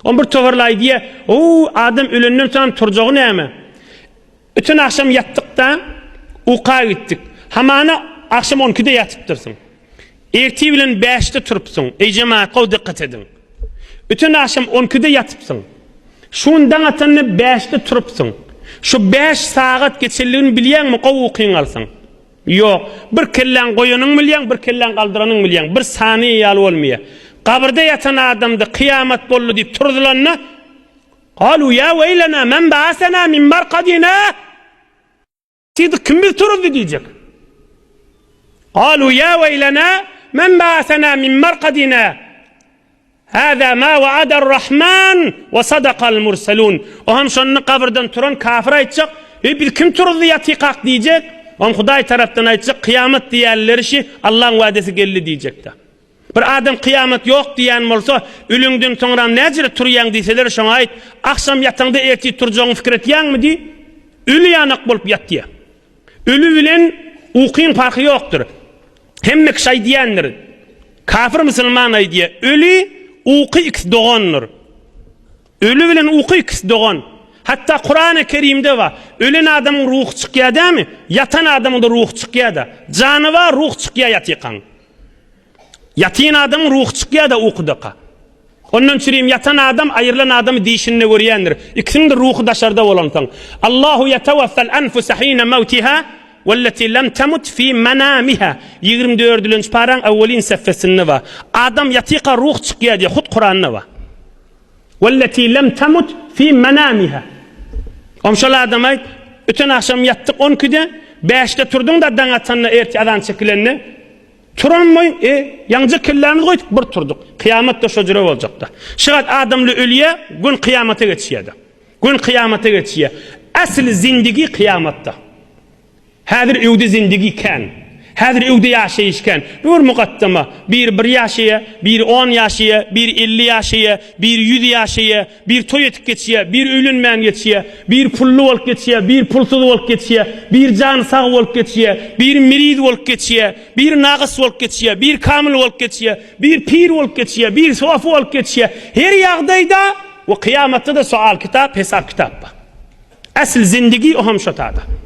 On bir toparly aýdýar, Ow, adam ölenden soňam turjagy näme? Öten agşam ýatdyk-da, uka gitdik. Hamana agşam on ikide ýatypdyrsyň. Ertir bilen bäşde turupsyň. Eý jemagat, gowy dykgat ediň. Öten agşam on ikide ýatypsyň. Şu gün daň atanda bäşde turupsyň. Şu bäş sagat geçenligini bilýäňmi, gowy ukyňy alsaň? Ýok. Bir kelläň goýanyň bilýäň, bir kelläň galdyranyň bilýäň. Bir saniýe ýaly bolmaýar. Gabyrda ýatan adamda kyýamat boldy diýip turzulanda, Galu ýa weýlena men ba'asena min markadina Diýdik, kim bizi turuzdy diýjek. Galu ýa weýlena men ba'asena min markadina Hâzâ mâ wa'adar-Rahman we sadakal murselûn. O hem şonda gabyrdan turan kafir aýtjak, Eý, bizi kim turuzdy ýatykak diýjek. Oňa Hudaý tarapdan aýtjak, Kyýamat diýýänleri şi, Allaň wa'desi geldi diýjekdi. Bir adam kyýamat ýok diýýän bolsa, öleňden soňram näjere turýaň diýseler, şoňa aýt, Agşam ýataňda ertir turjagyňy pikir etýäňmi diý. Öli ýanak bolup ýat diýýär. Öli bilen ukyň parhy ýokdur. Hemme kişi aýdýandyr. Kafir musulman aýdýar. Öli, uky ikisi dogandyr. Öli bilen uky ikisi dogan. Hatda Kurany Kerimde bar. Ölen adamyň ruhy çykýar dämi? Ýatan adamyň-da ruhy çykýar-da. Jany bar, ruh çykýar ýatykaň. Ýatyn adamyň ruhy çykýar-da ukudaka. Ondan çürim ýatan adam aýrylan adamy dişinde görýändir. Ikisiniň-de ruhy daşarda bolansoň. Allahu ýetewaffal anfusa hine mawtiha welleti lem temut fi manamiha. 24-nji paraň awwelin sefesinde bar. Adam ýatyka ruh çykýar diýýär, hut Kuranda bar. Welleti lem temut fi manamiha. Om şol adam aýt, öten agşam ýatdyk 12-de, 5-de turduň-da daň atanda ertir azan çekilende, Turanmy? E, ýaňja kellämizi goýduk, bir turduk. Kyýamat-da şo jüre boljakda. Şygat adamly ölýä, gün kyýamata geçýä-de. Gün kyýamata geçýä. Asly zindigi kyýamatda. Häzir öwde zindigi kän. Häzir öwde ýaşaýyş kän. Bu bir mukaddama. Biri bir ýaşaýa, biri on ýaşaýa, biri 50 ýaşaýa, biri 100 ýaşaýa, biri toý etip geçýä, biri öýlenmän geçýä, biri pully bolup geçýä, biri pulsuz bolup geçýä, biri jany sag bolup geçýä, biri miriz bolup geçýä, biri nagys bolup geçýä, biri kamyl bolup geçýä, biri pir bolup geçýä, biri sofy bolup geçýä. Her ýagdaýda we kyýamatda-da soal kitap, hesap kitap bar. Asl zindigi o hem şo tada.